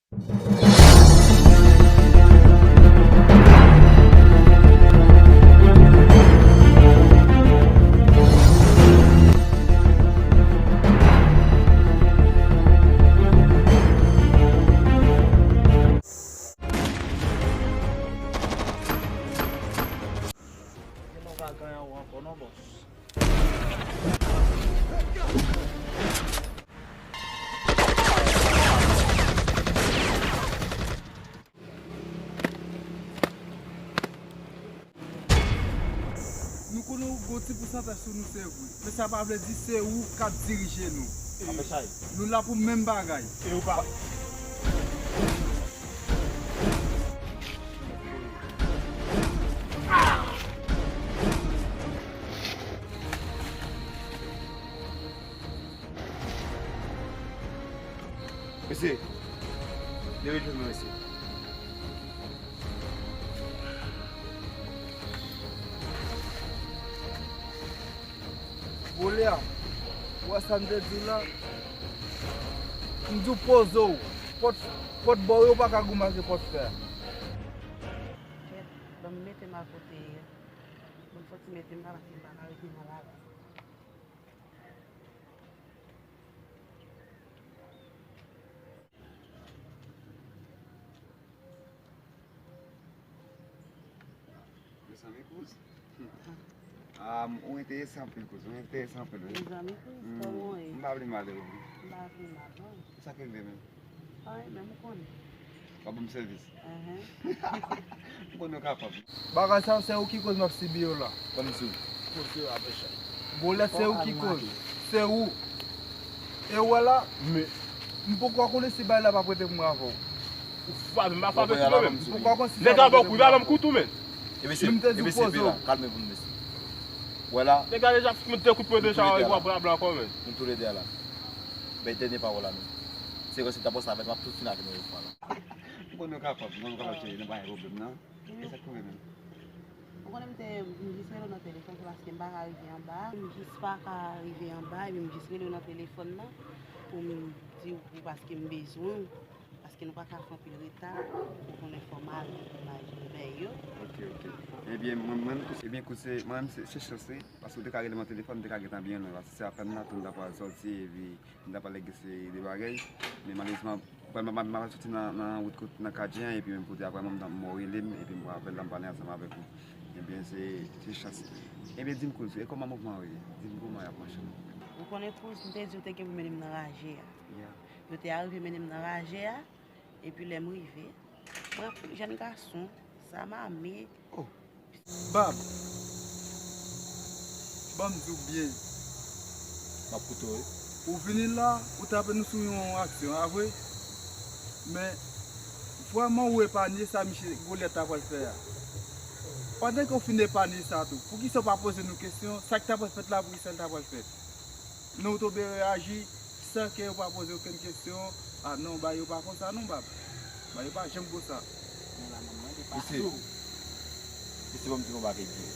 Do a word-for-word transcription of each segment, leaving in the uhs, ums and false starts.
Gen nou pa ganyan ou ankò non, bòs. Nou konnen w gon ti pousantaj sou nou, se vre. Men sa pa vle di se ou k ap dirije nou. Apre chay. Nou la pou menm bagay. E ou pa. Mesye, leve jwenn mwen, mesye. Volè a, ou wè sa m te di w la? M di w poze w. Pòt, pòt bò yo pa ka goumen ak pòt fè a. Kèt, ban m mete m a kote ye. Ban m fò ti mete m la paske m pa ka rete nan lari. Mezanmi, kouz. Ah, ou enterese anpil, kouz. Ou enterese anpil, wi. Mezanmi, kouz, kòman w ye? M pa vle mal, wi. M pa vle mal, non. Sa k rive menm? Anyen, menm ou konnen. W ap ban m sèvis? Enhen. M konnen w kapab. Bagay sa yo, se ou ki koz m ap sibi yo la. Ban m di w. Volè, se ou ki koz. Se ou. E w wè la, men, m poko konnen si bagay la p ap rete pou mwen avè w. Ou frape, m pa frape tou, men. M poko konnen si sa p ap rete pou mwen avè w. Nèg la ba w kou, li pa ban m kou tou, men. E mesye, e mesye, vin la, kalme pou m, mesye. Wè la. Nèg la deja fout mwen de kout pwen deja, ou ap pran blan ankò, men. Nou toulède a la. Bay dènye pawòl la, men. Se rès ou ta panse avè l, m ap tout fini avè nou yon fwa la. M konnen w kapab, m konnen w kapab, cheri, nan pa gen pwoblèm, non. E sa k rive menm? Ou konnen m te, m jis rele w nan telefòn, se paske m pa ka rive anba. M jis pa ka rive anba, epi m jis rele w nan telefòn nan pou m di w wi paske m bezwen w. Paske nou pa ka fè anpil reta, ou konnen fò m ale pou m al jwenn bèy yo. Ok, ok. Ebyen, mwen, mwen, ebyen, kout se, mwen menm, se, se chans, wi. Paske w te ka rele m nan telefòn, m te ka gentan byen lwen. Paske se apèn m la tou, m ta pral sòti, epi m ta pral regle seri de bagay. Men malerezman, m, m, m, m ap soti nan, nan wout kot, nan katye an, epi menm kote a, vrèman, m, m rele m, epi m apèl la, m pale ansanm avèk ou. Ebyen, se, se chans. Ebyen, di m, kouz, e kòman mouvman yo ye? Di m kòman y ap mache? Ou konnen, kouz, m te di w te gen pou mennen m nan raje a. Ya. Yo te arive mennen m nan raje a, epi lè m rive, m wè anpil jèn gason, zam ame. Oh. Bab, ban m di w byen. M ap koute w, wi. Ou vini la, ou tape nou sou yon aksyon, a vre? Men, vrèman, ou epanye sa misye Golyat ta pral fè a. Pandan ke w fin epanye sa tou, poukisa w pa poze nou kesyon, sa k ta pral fèt la, poukisa l ta pral fèt? Men ou tonbe reyaji san ke yo pa poze okenn kesyon. A non, bagay yo pa konsa non, bab. Bagay yo pa janm konsa. Mesye, mesye, ban m di yon bagay byen.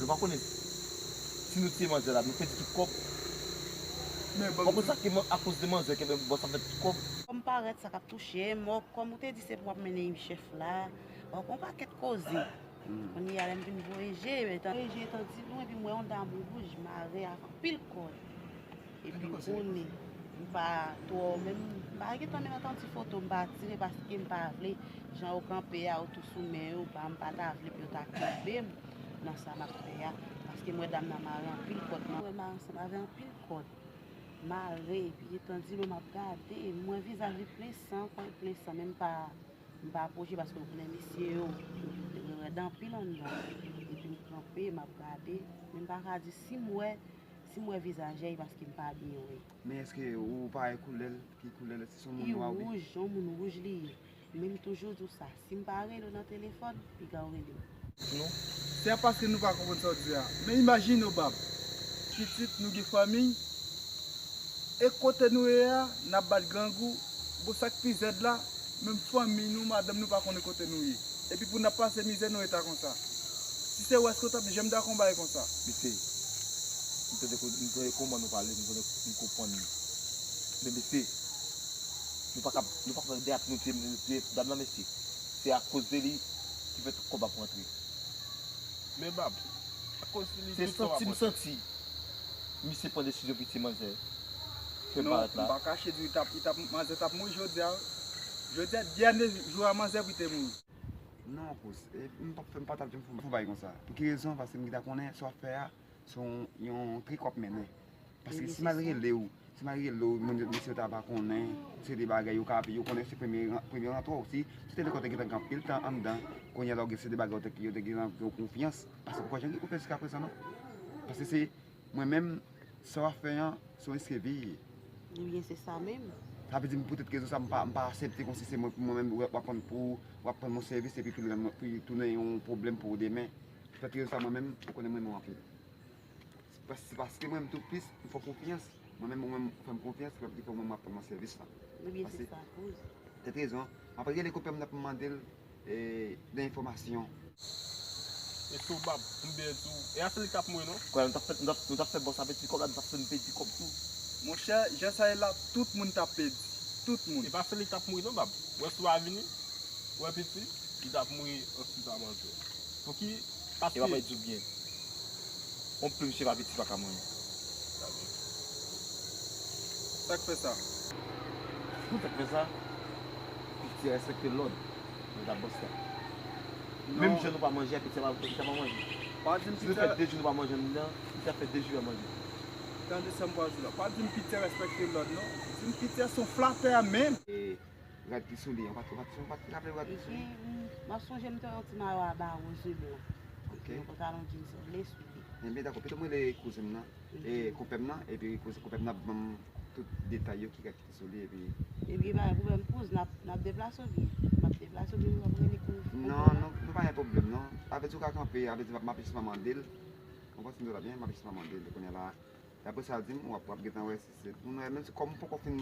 Nou pa konnen si nou tiye manzè la, nou pèdi tout kòb. Men ban m... Ou konn sa ke akoz de manzè ke bòs la fè tout kòb? Kòm parèt sa k ap touche m, kòm ou te di se pou w ap mennen chèf la, yon pakèt koze. Kounye a lè m vin voye je, etan voye je etan di nou, epi m wè yon dam wouj mare ak anpil kòd. Epi m konnen m pa twò, menm m pa gentan menm antann ti foto m pa tire paske m pa vle jan yo kanpe a, yo tou sou men yo, pa, m pa ta vle pou yo ta kenbe m nan sa m ap fè a, paske m wè dam nan mare anpil kòd nan, m wè l mare ansanm avè anpil kòd mare, epi etan di nou m ap gade, m wè vizaj li plen san, kò l plen san, men m pa M pa pwoche paske w konnen mesye yo, yo rèd anpil anndan. Epi m kanpe, m ap gade, men m pa ka di si m wè, si m wè vizaj li paske m pa byen wè. Men èske ou pa wè koulè l, ki koulè l, èske se yon moun nwa oubyen? Li wouj, yon moun wouj li ye. Men m toujou di w sa, si m pa rele w nan telefòn, piga w rele m. Non. Se pa paske nou pa konprann sa w di a. Men imajine w, bab. Pitit, nou gen fanmi. E kote nou ye a, n ap bat grangou, gon sa k pi zèd la, menm fanmi nou, madanm nou pa konnen kote nou ye. Epi pou n ap pase mizè, nou reta konsa. Si se w, èske w t ap janm dakò yon bagay konsa? Mesye, m tande ko-, m tande kòman nou pale, m tande m konprann nou. Men mesye, Nou pa ka, nou pa ka fè de ap nou te, te dam nan, mesye. Se akoz de li ki fè tout kòb ap rantre. Men Bab, akoz li se tout sa w ap santi m rantre. Santi misye pran desizyon pou tiye manzè. Fè m parèt la. Non, m pa kache di w, li t ap, li t ap, manzè t ap mouri jodi a. Jodi a, dènye jou a manzè pou li te mouri. Non, kous, e, m p ap fè, m pa t ap janm fè yon bagay konsa. Pou ki rezon? Paske m gentan konnen sa w ap fè a, se yon, yon trik w ap mennen. Paske si m al rele w, si m al rele w, moun yo, mesye yo ta va konnen, se de bagay yo ka, yo konnen se premye ran-, premye rant w. Si, si te lekòl te gentan gen anpil tan anndan, kounye a la w gen se de bagay yo te, yo te gen nan yo konfyans. Paske ou pa janm gen konfyans jiskaprezan, non. Paske se mwen menm, sa w ap fè an, se yon eskevi. Ebyen, se sa menm. Sa vle di, poutèt rezon sa, m pa, m pa aksepte kòmsi se mwen, mwen menm, w ap, w ap pran pou, w ap pran mon sèvis, epi pou, pou tounen yon pwoblèm pou ou demen. Poutèt rezon sa, mwen menm, ou konnen mwen renmen w anpil. Se pas-, se paske mwen menm tou plis, m fè w konfyans. Mwen menm, ou menm, ou fè m konfyans, ki fè, ki fè mwen menm m ap pran sèvis la. Ebyen, se sa, kouz. Tèt rezon. M ap rele konpè m nan pou m mande l, e, de enfòmasyon. E tou Bab, m byen di w. E a se li k ap mouri, non? Kwè, nou t ap fè, nou t ap, nou t ap fè bòs a pèdi kòb la, nou t ap fè n pèdi kòb tou. Monchè, jan sa ye la, tout moun t ap pèdi. Tout moun. E pa se li k ap mouri, non, Bab. Ou wè si w pa vini, ou wè piti, li t ap mouri ansanm ak manzè. Pouki? Paske. E pa bay di w byen. On plim se pa piti pa ka manyen. Sa k fè sa? Pou sa k fè sa, piti a respekte lòd. Lòd a bòs la. Non. Menm jan nou pa manje a, piti a pa, piti a pa manje. Pa di m piti a. Si nou fè de jou nou pa manje anndan, piti a fè de jou l ap manje. Tande sa m pral di w la. Pa di m piti a respekte lòd, non. Di m piti a se yon flatè menm. E, Rad ki sou li an, ou pa t, ou pa t, ou pa t raple rad ki sou li? Ebyen, m, m ap sonje m te wè yon ti mayo a ba woz e blan. Ok. Yon pantalon jeans ble sou li. Ebyen, dakò, pito m rele kouzen m nan, e, konpè m nan, epi kouzen, konpè m nan ap ban m tout detay yo ki rad ki te sou li, epi. Ebyen, pa gen pwoblèm, kouz, n ap, n ap deplase oubyen? M ap deplase oubyen m ap rele kouz? Non, non, nou pa gen pwoblèm, non. Avè di ou ka kanpe, avè di m ap, m ap jis mande l. Ou konprann sa m di w la byen? M ap jis mande l, kounye a la. Daprè sa l di m, w ap, w ap gentan wè si se moun nan, menm si kòm m poko fin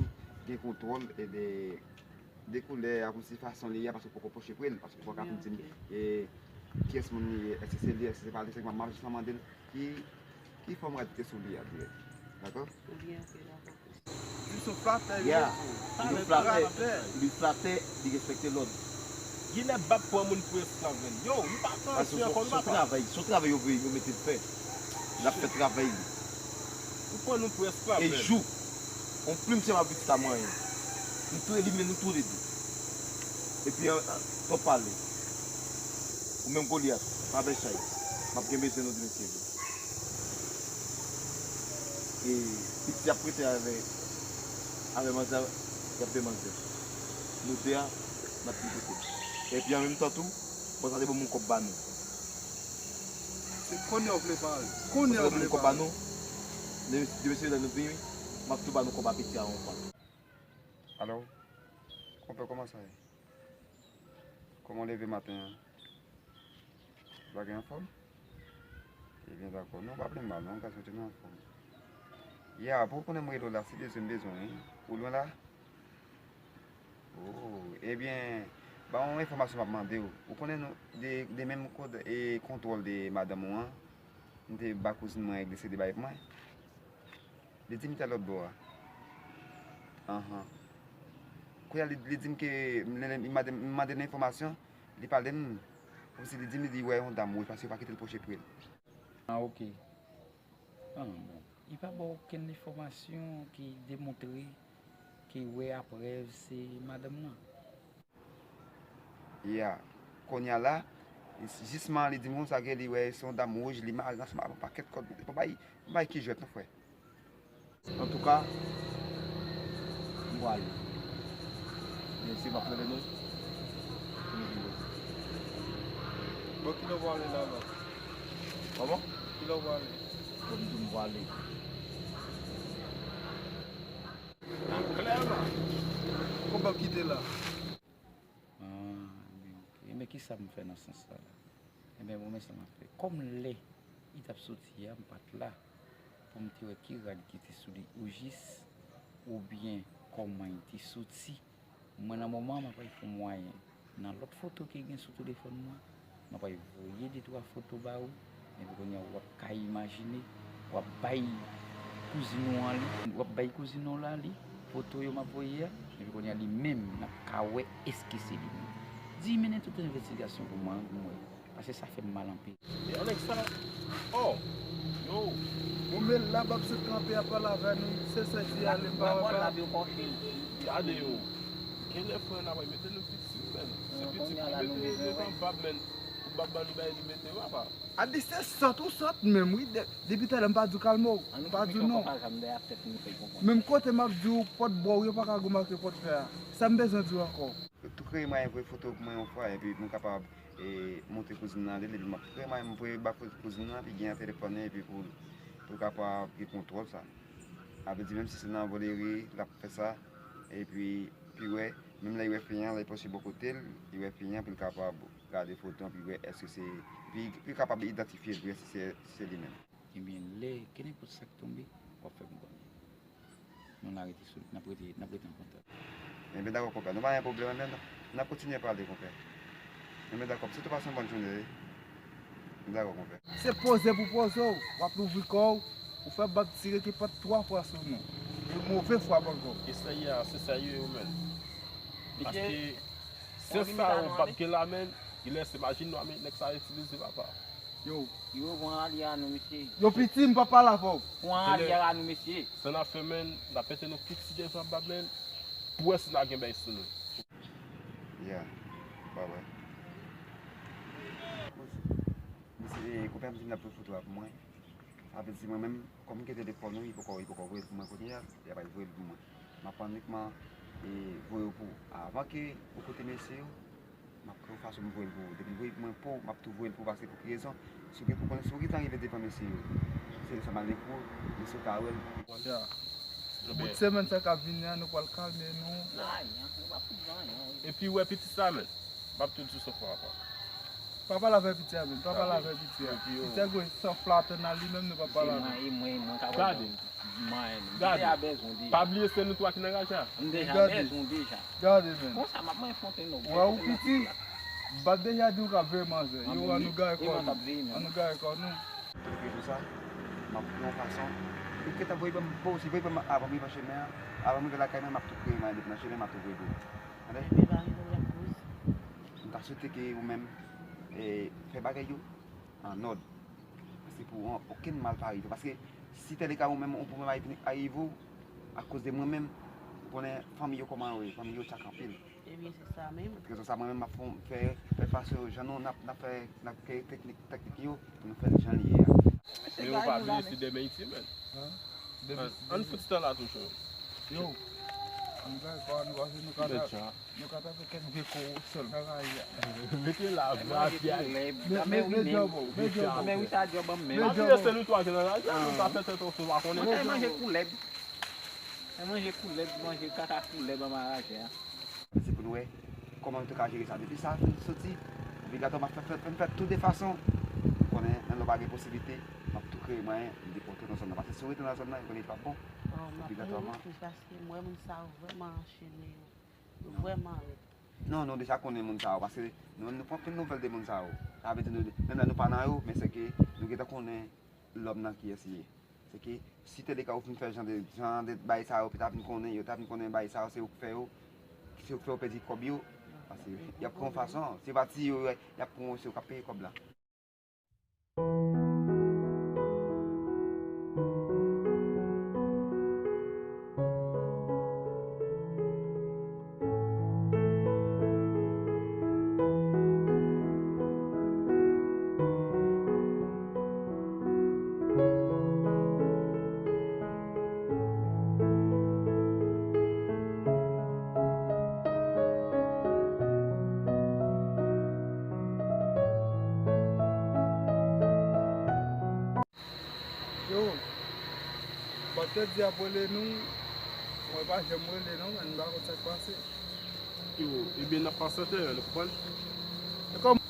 gen kontwòl e de, de koulè a, kòmsi fason li ye a, paske w poko pwoche pre l, paske w poko ka fin di m, e, kiyès moun li ye, èske se li, èske se pa li, se m ap jis mande l ki, ki fòm rad ki te sou li a dirèk. Dakò? Ebyen, ok, dakò. Li se yon flatè, li ye. Li flatè, li flatè, li respekte lòd. Genlè Bab pran moun pou esklav menm. Yo, li pa pran ansyen ankò, li pa pran. Se yon travay, se yon travay yo voye, yo mete l fè. L ap fè travay li. Ou pran nou pou esklav menm. E jou, on plim se pa pitit a mwen. M tou elimine nou tou le de. Epi, an, an, twòp pale. Ou menm Golyat, pa fè chay. M ap gen bezwen nou de mesye. E piti ap prete avè, avè manzè, y ap de manzè. Nou de a, n ap tripote. Epi an menm tan tou, bòs la te ban moun kòb ba nou. Se kounye a w vle pale. Kounye a w vle pale. Bòs la te ban moun kòb ba nou. De, de mesye la nou vini, m ap tou ba nou kòb a piti a yon fwa. Alo, konpè, kòman sa ye? Kòman w leve maten an? Bagay anfòm? Ebyen, dakò. Non, pa plenn mal, non, gason, w toujou anfòm. Ya, pou w konnen m rele w la, se bezwen m bezwen w, wi. Ou lwen la? Oh, ebyen, ba yon enfòmasyon m ap mande w. Ou konnen nou, de, de menm kod, e, kontwòl de madanm ou an, m te ba kouzin mwen regle se de bagay pou mwen. Li di m li t al lòt bò a. Anhan. Kounye a, li, li di m ke, m, m, m mande, m mande l enfòmasyon, li pale m, kòmsi li di m li wè yon dam wouj, paske yo pa kite l pwoche pre l. Ah, ok. Ah, bon. Li pa ba w okenn enfòmasyon ki demontre ke wè a prèv se madanm nan? Ya. Kounye a la, jisman li di m konsa ke li wè se yon dam wouj, li mare ansanm avè yon pakèt kòd. Bon, bay, bay ki jwèt non, frè. Antouka, m prale. Men si m ap rele nou, pou nou vin wè. Bon, kilè w prale la, la? Kòman? Kilè w prale? Bon, m di w m prale. Klèman. Kòman w kite la? Ah, ebyen, ok. Ebyen, kisa m fè nan sans sa la? Ebyen, bon, men sa m ap fè. Kòm lè li t ap soti a, m pa t la pou m te wè ki rad ki te sou li ojis, oubyen kòman li te soti. Mwen, nan moman an, m ap al fè yon mwayen. Nan lòt foto ke gen sou telefòn mwen, m ap al voye de twa foto ba ou. Epi kounye a, w ap ka imajine, w ap bay kouzin ou an li, w ap bay kouzin ou la li, foto yo m ap voye a. Epi kounye a li menm, n ap ka wè èske se li menm. Di mennen tout envestigasyon pou mwen, pou mwen. Paske sa fè m mal anpil. E anèk sa, oh, yo, Bon, men la bab sot kanpe ap pale avè nou, se sa di ale m pa wè pa. Gade yo. Genlè frè n ap mete nou piti, men. Se piti pou mete devan bab, men. Pou bab ban nou bay li mete, papa. A di se sòt ou sòt menm wi. Depi talè m pa di w kalme w. M pa di w non. Menm kote m ap di w pòt bò w yo pa ka gwo make pòt fè a. Sa m bezwen di w ankò? Tou kreye mwayen voye foto pou mwen yon fwa epi pou m kapab e, montre kouzin nan li, epi m ap kreye mwayen m voye ba kouzin nan, epi gen nan telefòn li, epi pou, pou l kapab gen kontwòl sa. Sa vle di menm si se nan voleri l ap fè sa, epi, epi wè, menm lè li wè fi an, lè li pwoche bò kote l, li wè fi an pou l kapab gade foto an, pou l wè èske se, pou l kapab idantifye l, pou l wè si se, si se li menm. Ebyen, lè kenenpòt sa k tonbe, w ap fè m konnen. Nou la rete sou, n ap rete, n ap rete an kontak. Enben dakò konpè, nou pa gen pwoblèm, enben n ap kontinye pale konpè. Enben dakò, m swete w pase yon bòn jounen wi. M dakò konpè. Se poze pou poze w, w ap louvri kò w, ou fè bab tire ki pòt twa fwa sou nou. E move fwa ankò. E serye a, se serye yo menm. Paske se sa yon bab gen la menm, genlè se majin nwa men nèg sa itilize papa. Yo, Yo pran alyè a nou mesye. Yo piti m pa pale avè w. Pran alyè a nou mesye. Sa n ap fè menn, n ap mete nou piti devan bab menn. Pou wè si n a gen bèy sou nou. Yeah, m pa wè. Mesye, konpè m di m n ap pran foto a pou mwen. Sa vle di mwen menm, kòm m gen telefòn ou, li poko, li poko voye l pou mwen kounye a, li ap al voye l pou mwen. M ap anikman voye w pou ou. Avan ke ou koute mesye yo, m ap pran yon fason m voye l pou ou. Depi m voye l pou mwen pou ou, m ap tou voye l pou ou paske pou ki rezon? Si w gen pou konnen si w gentan rive devan mesye yo, se sa m ale pou ou, mesye yo ka wè l. Bout semèn sa k ap vini an, nou pral kalme nou. Epi w wè piti sa menm, m ap tou di w san fwa ankò. Pa pale avè piti a menm, pa pale avè piti a. Piti a gwo san fla tann a li menm nou pa pale avè. Gade, gade, pa bliye se nou twa ki nan raje a. M deja bezwen deja. Gade menm. Konsa m ap manje fonte nou. Wè ou piti, m pa t deja di w k ap veye manzè. Yo, ann nou gaye kò nou. Ann nou gaye kò nou. Epi pou sa, m ap pran yon fason. Ou gentan voye ban m, bon, si voye ban m avan m rive nan chemen an, avan m rive lakay mwen, m ap tou kreye mwayen depi nan chemen, m ap tou voye pou ou. Tande? M ta swete ke ou menm, fè bagay yo an òd. Paske pou okenn mal pa rive. Paske si tèleka ou menm, yon pwoblèm pa rive ou, akoz de mwen menm, ou konnen fanmi yo kòman yo ye, fanmi yo tchak anpil. Ebyen se sa menm. Rezon sa mwen menm m ap fè, fè, fè fason jan nou, n ap, n ap fè, n ap kreye teknik, taktik yo pou nou fè l jan l ye a. Men ou pa bliye se demen iti menn. Ann fout tan la toujou. Yo, ann gade kò a nou paske nou ka ta, nou ka ta fè kèk vye koripsyon nan rayi a. Mete la, vre afè a. Men, men, men djòb ou, men djòb ou. Men wi sa djòb an men. Pa bliye se nou twa ki nan rayi a, nou ka fè tèt ansanm pa konnen. Mwen ta manje koulèb. Mwen manje koulèb, manje kaka koulèb an maraje a. Se pou nou wè kòman nou te ka jere sa. Depi sa fin soti, obligatwaman fè, fè, fè, fè tout de fason. Ou konnen, nan lè w pa gen posiblite, m ap tou kreye mwayen m depòte w nan zòn nan. Paske si w rete nan zòn nan, yo konnen li p ap bon. Obligatwaman. Paske m wè moun sa yo vrèman anchene yo. Yo vrèman rèd. Non, nou deja konnen moun sa yo. Paske nou menm nou pran anpil nouvèl de moun sa yo. Sa vle di nou, menm lè nou pa nan yo, men sèke nou gentan konnen lòm nan kiyès li ye. Se ke si tèleka ou fin fè jan de, jan de bagay sa yo, yo ta vin konnen, yo ta vin konnen bagay sa yo, se ou k fè yo, se ou k fè yo pèdi kòb yo. Paske y ap pran yon fason, se pa tiye yo, y ap pran yo, se yo k ap peye kòb la. Yo, bab te di ap rele nou, mwen pa janm rele non, men m pa konn sa k pase. Yo, ebyen n ap pasante, nou konprann? E kòm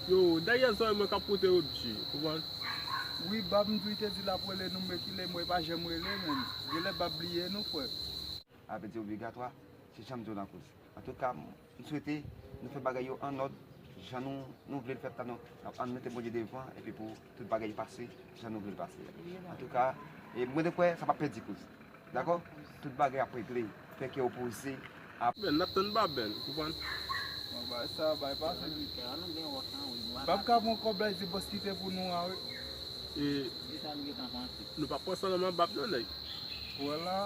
Yo, dèyè zòrèy mwen k ap pote yo bgy, konprann? Wi, bab m tou li te di l ap rele nou, men kilè mwen pa janm rele, men genlè bab bliye nou, frè. Sa vle di obligatwa, se jan m di w lan kouz. Antouka, m swete nou fè bagay yo an òd, jan nou, nou vle l fèt la, nou, ann mete Bondye devan, epi pou tout bagay pase, jan nou vle l pase. Antouka, e mwen de kwè, sa p ap pèdi kouz. Dakò? Tout bagay ap regle. Fè kè w poze. Bèn, n ap tann Bab, Bèn, ou konprann? Bon, bay sa, bay pase. Bab ka pran kòb la, li di bòs kite pou nou a, wi. E nou p ap pran sa nan men Bab, non, nèg. Wè la,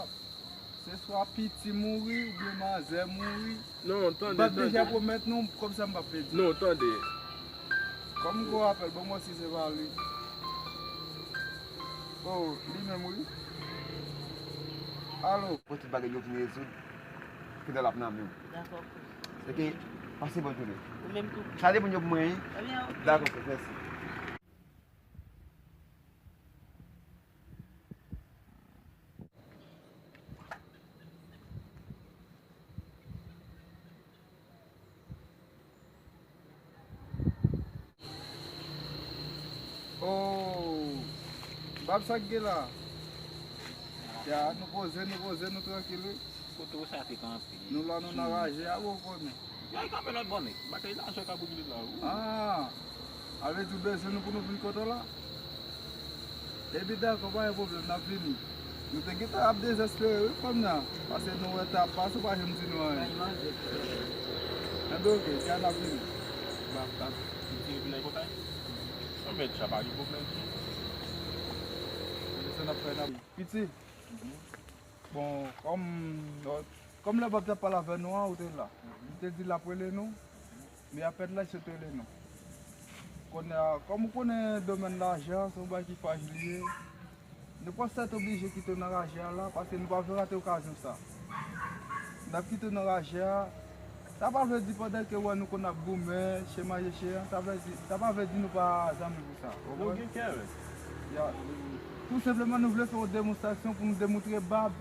se swa Piti mouri oubyen manzè mouri. Non, tande, Bab deja pwomèt nou, kòb sa m p ap pèdi. Non, tande. Kòm m gwo apèl, bon, mwen si se pa li. Oh, li menm, wi. Alo. Pou tout bagay yo vin rezoud, fidèl ap nan men w. Dakò, frè. Sèke, pase bòn jounen. Ou menm tou. Salye moun yo pou mwen, wi. Ebyen, ok. Dakò, frè, mèsi. Oh, Bab, sa k gen la? Ya, nou poze, nou poze, nou trankil, wi. Kote w sa te kanpe? Nou la, nou nan raje a, ou konnen. Yo, al kanpe lòt bò, nèg. Batay lajan k ap boule la, wi. Ah, ale di w bezwen nou pou nou vin kote w la? Epi dakò, pa gen pwoblèm, n ap vini. Nou te gentan ap dezespere, wi, kòm nan. Paske nou wè tan ap pase, ou pa janm di nou anyen. Enben, oke, dja n ap vini. Bab, bab. Piti, vin nan kotay? Anben, tcha, pa gen pwoblèm. Konnen sa n ap fè, n ap. Piti. Bon, kòm, kòm lè Bab t ap pale avè nou an, ou te la. Li te di l ap rele nou. Men apèl la, se te rele nou. Kounye a, kòm ou konnen domèn lajan, se yon bagay ki frajil li ye. Nou pral sèt oblije kite w nan raje a la, paske nou pa vle rate okazyon sa. N ap kite w nan raje a. Sa pa vle di pandan ke w wè nou konn ap goumen, chen manje chen an, sa vle di, sa pa vle di nou pa zanmi pou sa. Ou konprann? Nou gen kè, men. Ya. Tou senpleman, nou vle fè yon demonstrasyon pou nou demontre Bab,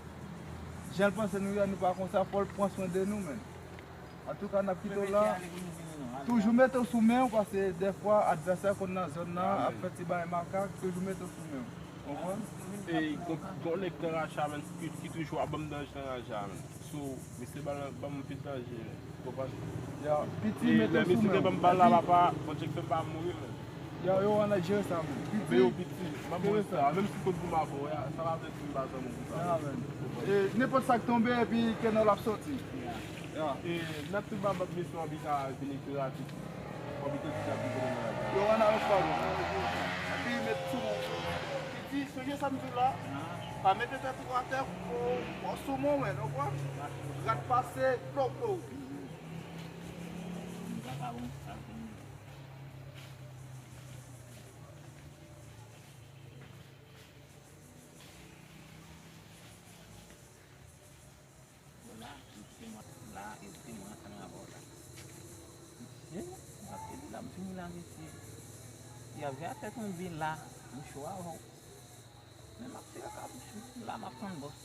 jan l panse nou ye a, nou pa konsa, fò l pran swen de nou, men. Antouka, n ap kite w la. Toujou mete w sou men w, paske dèfwa advèsè konn nan zòn nan ap fè ti bagay makak, toujou mete w sou men w. Konprann? E gon, gon nèg nan raje a, menm, ki, ki toujou ap ban m danje nan raje a, menm. So, misye ban, ban m anpil danje, menm. Konprann? Ya, Piti, mete w sou men w. E lè misye te ban m bal la, papa, Bondye k fè m pa mouri, menm. Yo, yo, ann jere sa, menm. Piti, yo, Piti, m ap jere sa. Menm si kot pou m avè w, sa pa vle di m pa zanmi w pou sa. Ya, menm. E nenpòt sa k tonbe, epi kennòl ap soti. Ya. E n ap tou ba Bab misyon an, epi sa vin epi rapid. Epi tout sa pou konnen. Yo, ann avèk pa nou. Epi met sou Piti, sonje sa m di w la. Pa mete tèt ou atè, ou, ou sou mwen, ou konprann? Rat pase, plo, plo. La, yo kite mwen la, yo kite mwen ansanm avè w la. Mesye, m ap te di la, m fini la, mesye. Y ap vin a tèt yon bi la, m cho avè w. Men m ap tire kabouch ou, la m ap tann bòs.